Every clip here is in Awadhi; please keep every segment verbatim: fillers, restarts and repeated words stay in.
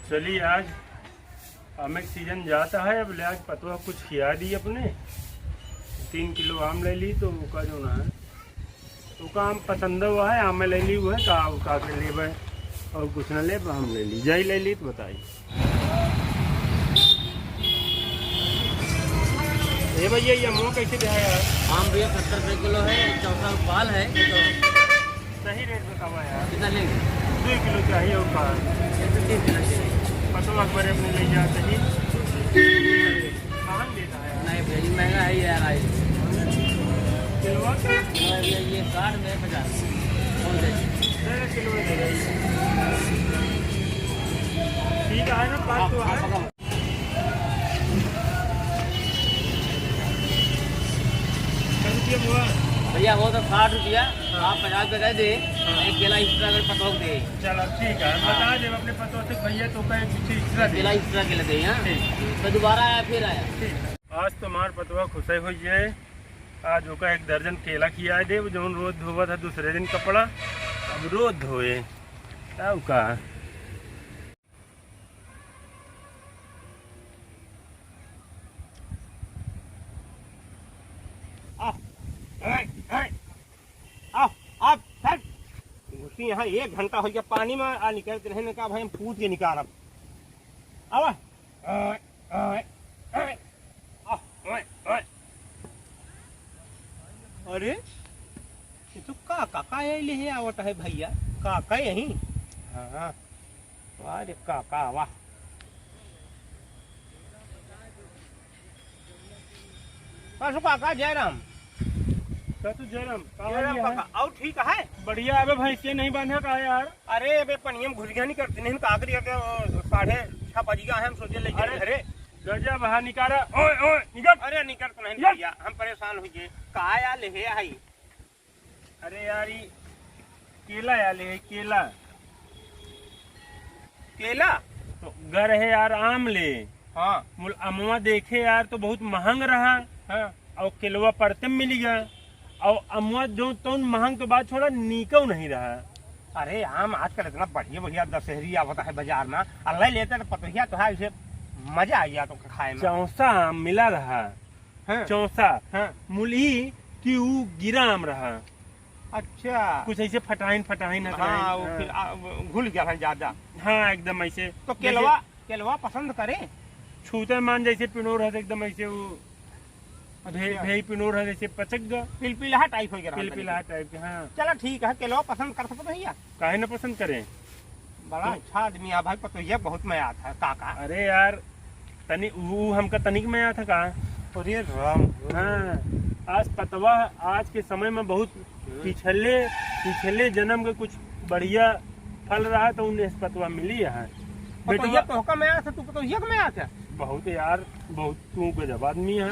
चली, आज आम के सीजन जाता है, अब ले आज पतवा कुछ खिया दी अपने। तीन किलो आम ले ली, तो ओका जो ना है, ओका आम पसंद हुआ है, आम ले ली हुआ है, का, का के लेबे और कुछ ना लेबे, हम ले ली, जाई ले ली तो बताई। ए भैया, ये अमवा कैसे दे है यार? आम भैया सत्तर रुपये किलो है, चौसा पाल है, तो सही रेट बतावा यार। कितना लेंगे? दो किलो चाहिए और का? एक सौ तीस देना चाहिए। पटवा अकबर अपने ले जा सही। कहाँ लेता है यार? नहीं भैया, ये महंगा है यार, आई। किलो? और ये, ये साठ में पचास। कौन से? डेढ़ किलो में दे दीजिए। ठीक है ना, बात तो है। कै रुपया हुआ? भैया, वो तो साठ रुपया, हाँ। आप पचास रुपया दे दे, हाँ। एक केला extra अगर पतोह दे। चलो, ठीक है, हम हाँ। बता देब अपने पतोह से, भैया, तो का एक पीछे extra दे। केला extra केला दे, हाँ। ठीक। तो दोबारा आया, फिर आया। ठीक। आज तो हमार पतोह खुश हो जाए, आज ओका एक दर्जन केला खिया देब, जौन रोज धोवत है दूसरे दिन कपड़ा, अब रोज धोए, तब का। आ, ए, ए, आ, आ, हट। घुसी यहाँ एक घंटा हो गया पानी में, आ निकलते रहे ने का भाई हम कूद के निकालब। आवा। आ, आ, आ, आ, आ। अरे, ये तो का, काका ये ले आवत है भैया, काका यही। हाँ, वाह रे काका, वाह। पासु काका, जय राम। का तू जय राम, का जय हाल राम है? काका, और ठीक है? बढ़िया। अबे भैंसिया नहीं बांधा का यार? अरे अबे पनिया में घुस गया नहीं करते नहीं, का करिए के, ओ, साढ़े छह बज गया है, हम सोचे ले जाए अरे, घरे। गजब है, निकारा, ओए, ओए, निकल। अरे निकल तो नहीं निकल। भैया, हम परेशान हो गए। का यार ले है आई? अरे यार, ई केला यार ले, केला। केला? तो गर है यार, आम ले। हाँ। मुल अमवा देखे यार, तो बहुत महंग रहा। हाँ। और केलवा परते में मिल गया। और अमवा जो तौन महंग तो बात छोड़ा, नीकौ नहीं रहा। अरे आम आजकल इतना बढ़िया बढ़िया दशहरी आवता है बाजार में, अल्लाह लेते तो पतोहिया तो है, इसे मजा आ गया तो खाए में। चौसा आम मिला रहा। हाँ। चौसा। हाँ। मुल ई कि ऊ गिरा आम रहा। अच्छा। कुछ ऐसे फटाइन फटाइन हाँ, हटाइन, वो हाँ। फिर, आ, वो घुल गया है ज्यादा। हाँ, एकदम ऐसे। तो जैसे केलवा, केलवा पसंद करे? छूते मान जैसे पिनोर है, एकदम ऐसे वो अच्छा। भे-, भेई पिनोर है, जैसे पचक गया। पिलपिलहा type हो गया रहा पिलपिलहा तनिक। Type के, हाँ। चला ठीक है, केलवा पसंद कर सकते भैया। काहे न पसंद करें? बड़ा तो अच्छा आदमी है भाई, पतोहिया बहुत मया था काका। अरे यार, तनी, ऊ हमका तनिक मया था का? अरे राम। हाँ, आज पतवा, आज के समय में बहुत हम्म। पिछले, पिछले जन्म के कुछ बढ़िया फल रहा तो उन्हें पतवा मिली है। पतोहिया बेटवा तोहका मया था, तू पतोहिया का मया था? बहुत यार, बहुत तू गजब आदमी है।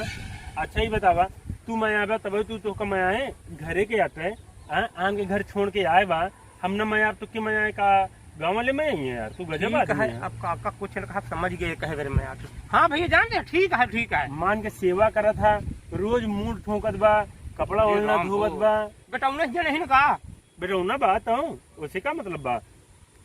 अच्छा ही बतावा, तू मया बा तब तू तोहका मया है, घरे के आते, हाँ, आन के घर छोड़ के आए बा, हम न मया, तो के मया का गाँव वाले मया ही है यार, तू गजब ठीक आदमी है, है। अब काका कुछ न कहा, समझ गए कहे बेर में यार। हाँ भैया, जान दे, ठीक है, ठीक है। मान के सेवा करत है, रोज मूड़ ठोकत बा, कपड़ा ये ओढ़ना राम धोवत हो। बा। बेटा, उन्हें जे नहीं न कहा। बेटा, उन्हें बात हूँ, उसे का मतलब बा?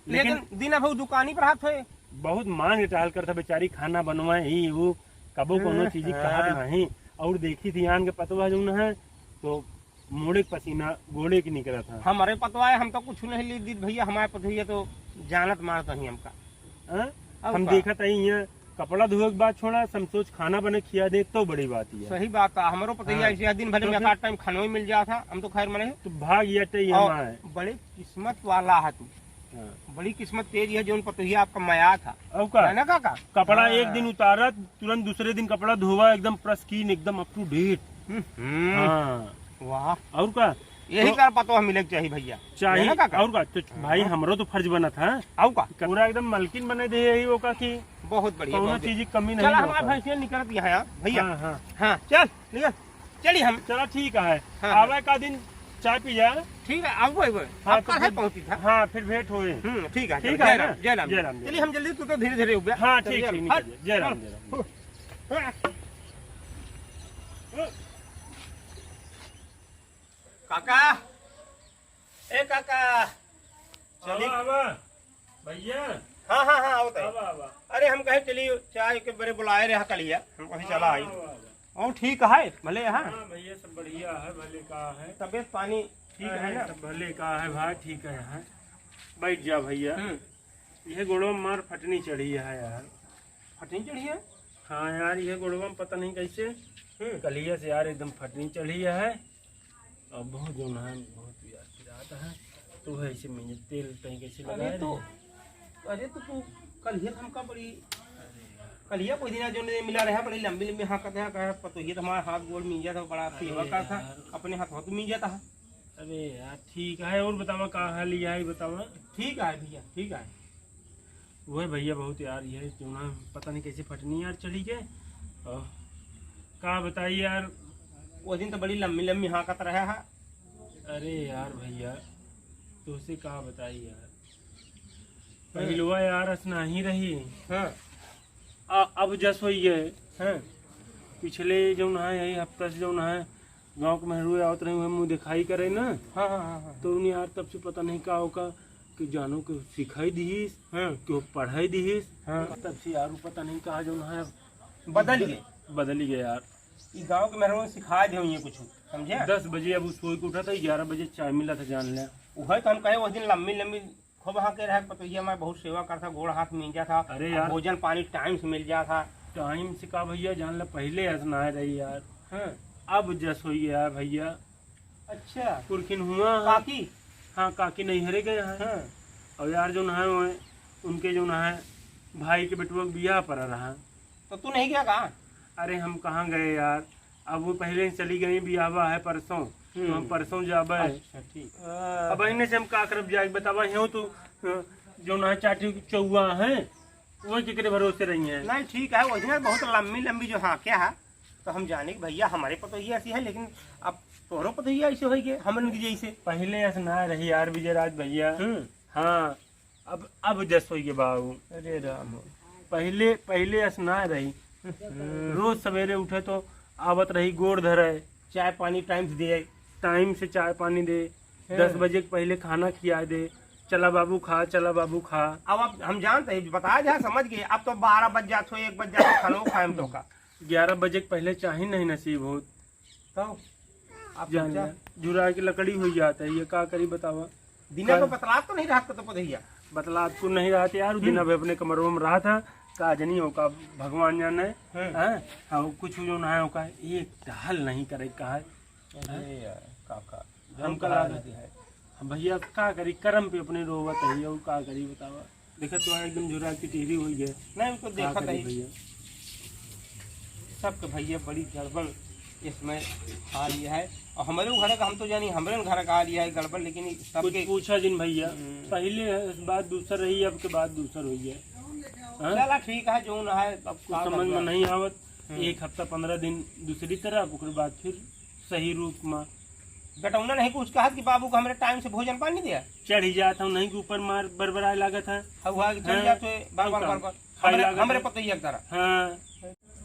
लेकिन लेकिन दिन अब दुकानी पर हाथ होए। बहुत मान के टहल करत है बेचारी, खाना बनवाए ही वो, कबो कोनो हाँ, चीज हाँ। कहत नहीं। और देखी थी आन के पतवा जौन है, तो मोड़े के पसीना गोड़े के निकलत है। हमारे पतवा है, हम तो कुछ नहीं ली दीद भैया, हमारे पतोहिया तो जानत मानत नहीं हमका। हाँ? और हम का? देखत है यहाँ कपड़ा धोए के बाद छोड़ा, समसोच खाना बने खिया दे तो बड़ी बात ही है। सही बात है, हमरो पतोहिया हाँ। ऐसे है, दिन भर तो में फिर? एकाध time खानो ही मिल जात है, हम तो खैर मने। तो भाग ये ते और हमारे। बड़ी किस्मत वाला है तू। हाँ। बड़ी किस्मत तेरी है, जौन पतोहिया आपका मया था। और का? है ना काका? कपड़ा हाँ। एक दिन उतारा, तुरंत दूसरे दिन कपड़ा धोवा, एकदम pristine, एकदम up to date। हम्म। हाँ। वाह। और का? यही तो कर पतोह मिले के चाहिए भैया। चाहिए। है ना काका? और का? तो हाँ। भाई, हमरो तो फर्ज बनत है। और का? पूरा एकदम मलकिन बने दे यही ओका की बहुत बढ़िया, कौनो बहुत बढ़िया। चीज की कमी नहीं चला, होता। हमारा भैंसिया निकलत यहाँ यार, भैया। हाँ, हाँ। हाँ, चल, निकल। चली हम। चला, ठीक है। हाँ, आवे हाँ। का दिन चाय पी जाए। ठीक है, आबो, आबो। हाँ, अब तो कल है फिर, पहुँची था। हाँ, फिर भेंट होए। हम्म, ठीक है, ठीक चलो, है जय ना? राम, जय राम, जय जय राम, राम। जय चलिए, राम। हम जल्दी तू तो धीरे धीरे उबे। हाँ, चल, ठीक, जय ठीक, राम। निकल हट। जाए। जय राम, जय राम। काका, ए काका। चली। आवा, आवा। भैया। हाँ, हाँ, हाँ, आवत है। आवा, आवा। अरे, हम कहे चली चाय के बरे बुलाए रहा कलिया, हम कहे चला आई। आवा, आवा, आवा। और ठीक है, भले है? हाँ भैया, सब बढ़िया है, भले का है। तबीयत पानी ठीक है अरे, ना? सब भले का है भाई, ठीक है, है। बैठ जा भैया। हम्म। यह गोड़वा मार फटनी चढ़ी है यार। फटनी चढ़ी है? हाँ यार, यह गोड़वा में पता नहीं कैसे हम्म। कलिया से यार एकदम फटनी चढ़ी है। और बहुत जौन है, बहुत यार पिरात है। तो है इसे मैंने तेल कहीं कैसे अरे लगाए तो, रहे। अरे तो तू कलिया तो हमका बड़ी, कलिया कोई दिन जो नहीं मिला रहा, बड़ी लंबी लंबी हाँकत है, कहा पतोहिया तो हमारा हाथ गोड़ मींजा था, बड़ा अरे सेवा का था, यार। अपने हाथ हाथ मींजा था। अरे यार, ठीक है, और बतावा का हाल है, बतावा। ठीक है भैया, ठीक है। वह भैया बहुत यार, ये क्यों ना पता नहीं कैसे फटनी यार चढ़ी के। और का बताई यार। वो दिन तो बड़ी लंबी लंबी हाँकत रहा है। अरे यार भैया, तुझसे का बताई यार, हाँ। पहिलवा यार अस नाही रही। हाँ। आ, अब जस होई है। हाँ। पिछले जौन है, यही हफ्ता से जौन है, गाँव के मेहरू आवत रही, वह मुँह दिखाई करे ना। हाँ, हाँ, हाँ, हाँ। तो उन्हें यार तब से पता नहीं का होका कि जानो के सिखाई दिहिस, हाँ। कि वो पढ़ाई दिहिस। हाँ। तब से यार वो पता नहीं कहाँ जौन है बदल गए। बदल गए यार। ई गाँव के मेहरवन सिखा दे ये कुछ, समझे? दस बजे अब उ सोई के उठा था, ग्यारह बजे चाय मिला था, जान ले। उहे तो हम कहे, उस दिन लंबी लंबी खूब हाँके रहा, पतोहिया हमार बहुत सेवा करता, गोड़ हाथ मींजा था, अरे आ यार। भोजन पानी टाइम से मिल जा था। टाइम से का भैया, जान ले, पहिले अस ना रही यार। हाँ। अब जस होई गया भैया। अच्छा। पुरखिन हुआ है। काकी? हाँ, काकी नैहरे गए हैं। हाँ। और यार जौन है, उनके जौन है, भाई के बेटुआ के बियाह पर रहा। तो तू नहीं गया का? अरे हम कहाँ गए यार, अब वो पहिले ही चली गई, बियाहवा है परसों, तो हम हम्म। परसों जाबे। अच्छा, ठीक। अब इन्हें से हम का करब जाए, बतावा, हेऊ तू, अ, जौन है चाटी चौवा है, वो केकरे भरोसे रही है। नहीं, ठीक है, वही ना, बहुत लंबी लंबी जो हाँके है, तो हम जाने कि भैया हमारे पतोहिया ऐसी है, लेकिन अब तोहरो पतोहिया ऐसे होई गए, हमन की जैसे। पहिले अस ना रही यार विजयराज भैया। हम्म। हाँ, अब, अब जस होई गए बाबू। अरे राम हो। पहिले, पहिले अस ना रही। हम्म। रोज सवेरे उठे तो आवत रही, गोड़ धरे, चाय पानी टाइम से दे। टाइम से चाय पानी दे, हाँ। दस बजे के पहिले खाना खिया दे, चला बाबू खा, चला बाबू खा। अब आप, हम जानते हैं, बताया जा, समझ गए। अब तो बारह बज जात हो, एक बज जात हो, खानो खाए में तो का। ग्यारह बजे के पहिले चाही नहीं नसीब होत। तो आप जान सोचा? ले, झुरा के लकड़ी हो जाता है, ये का करी बतावा? दिना कर- पे बतलात तो नहीं रहत का तो पतोहिया? बतलात को नहीं रहत यार, हम्म। दिना पे अपने कमरवा में रहा था, का जनी हो का भगवान जाने। हम्म। हैं? हाँ, कुछ जो ना है, का एक टहल नहीं करे का है। अरे यार, काका, हम जौन कला कहा रहते हैं। हम भैया का करी, करम पे अपने रोवत है, और का करी बतावा? देखा तो है, एकदम झुरा की टिहरी हुई है। नहीं, उनको का देखा करी नहीं। भैया? सबके भैया बड़ी गड़बड़ इसमें आ रही है। और हमारे घर का, हम तो जानी, हमारे घर का आ रही है गड़बड़, लेकिन कुछ सबके पूछा जिन भैया, हम्म। पहिले बात दूसर रही, अब के बात दूसर हुई है। हाँ? चला ठीक है, जो ना है, अब कुछ का समझ में करना। नहीं आवत। हम्म। एक हफ्ता पंद्रह दिन दूसरी तरफ, ओकर बाद फिर सही रूप में। बेटौना नहीं कुछ कहत कि बाबू को हमरे टाइम से भोजन पानी दिया। चढ़ी जात हूँ नहीं के ऊपर मार बरबराए लागत है। हाँ, वहाँ चढ़ हाँ। जात है, बार, बार, हाँ। बार, बार। खाए हमरे, लागत हमरे है। पतोहिया की तरह। हाँ।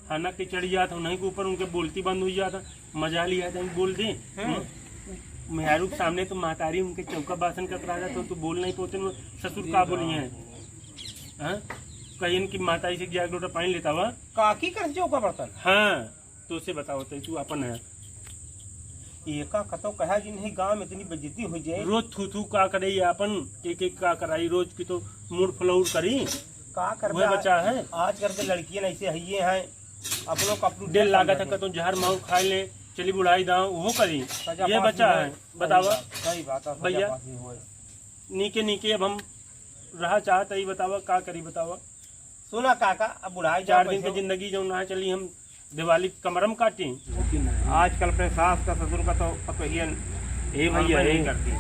खाना के चढ़ी जात हूँ नहीं के ऊपर उनके बोलती बंद हो जात है। मजा लिया था, बोल दे। हम्म। हम्म। मेहरू के सामने तो महतारी उनके चौका बासन कतरा जात हो, तो बोल नहीं पाते, ससुर का बोली है। हाँ? कहिन कि महतारी से जाके लोटा पानी लेता हुआ। काकी कर चौका बर्तन? हाँ। तो से बताओ, तो तू अपन है। एका कतो कहा जिन ही गाँव में इतनी बेइज्जती हो जाए। रोज थू थू का करे ये अपन, एक एक का कराई रोज की, तो मूड फ्लाउर करी। का करबे वह बचा है। आजकल के लड़कियां ऐसे है, ये हैं, अपनों का अपनी डेढ़ लागत है, कतो जहर माहू खाए ले, चली बुढ़ाई दाव, वो करी। सजा ये पास बचा में है, बतावा। सही बात है, सजा भैया। पास में हुए। नीके नीके अब हम रहा चाहत है, बतावा, का करी बतावा। सुना काका, अब बुढ़ाई चार जाओ दिन के पैसे जिंदगी जो ना चली, हम दिवाली कमरम काटी। आजकल अपने सास का, ससुर का तो पतोहियन ए भैया, मालूम नहीं ए, करती।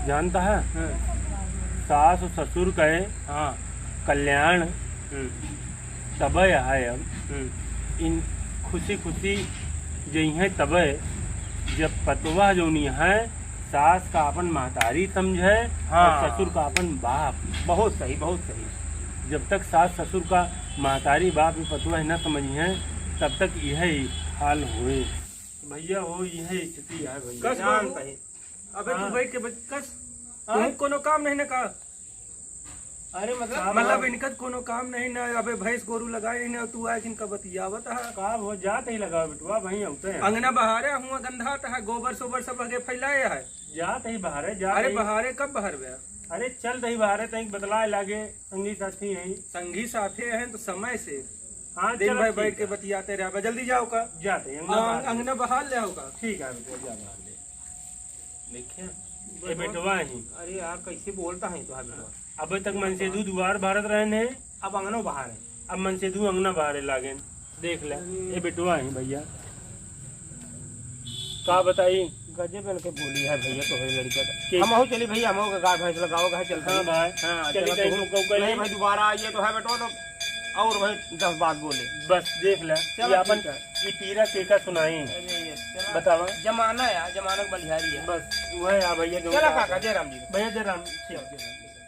जानता है? हाँ। सास और ससुर का है हाँ। कल्याण हम्म। तबे है अब। हम्म। इन खुशी खुशी जइहें तबे, जब पतोह जौनी है, सास का अपन महतारी समझे हाँ। और ससुर का अपन बाप। बहुत सही, बहुत सही। जब तक सास ससुर का महतारी बाप ही पतोह न समझिहें, तब तक यही हाल होए। भैया हो, यही स्थिति है भैया। कस जानत बाबू। है। अबे तू हाँ। बैठ के बच-, कस। हाँ। तुम कोनो काम नहीं ना का? अरे मतलब, मतलब इनका त कोनो काम नहीं ना, अबे भैंस गोरू लगाए नहीं ना, तू आए इनका बतियावत है। का हो जात ही लगा बेटवा, वहीं होते हैं। अंगना बहारे हुआ गंधात है, गोबर सोबर सब आगे फैलाए है। जात ही बहारे, जात अरे ही। बहारे कब बहर बे? अरे चल दही बहारे, तई बतलाए लागे, संगी साथी हैं। संगी साथी हैं तो समय से हाँ, दिन चलो भर ठीक बैठ के है। बतियाते रहे, जल्दी जाओ का। जाते हैं, अंगना हाँ, बहार ले। अंगना बहार ले आओ का। ठीक है बेटवा, जा बहार ले। देखिए, ए बेटवा ही। अरे यार, कैसे बोलता है तो बेटवा? अबे तक मनसेधू दुआर भारत रहन है। अब अंगनो बहार है। अब मनसेधू अंगना बहारे लागेन। देख ले, अरे। ए बेटवा ही भैया। का बताई? गजब इनके बोली है भैया, तो है लड़का का। के? हम हो चली भैया, हम हो गाय भैंस लगाओ, गाय चलता हाँ है। भाई। हाँ, चली चलो कहीं तू। तो कऊ कहीं। नहीं भाई, दोबारा आइए तो है बेटवा, तो और भाई दस बात बोले। बस देख ले, चलो ये अपन ठीक है। ये पीरा के का सुनाई। अरे ये चलो। बतावा। जमाना है, जमाना का बलिहारी है। बस, वो है यार भैया, जो चला बात काका, है। जय राम जी। भैया जय राम। ठीक, जय राम।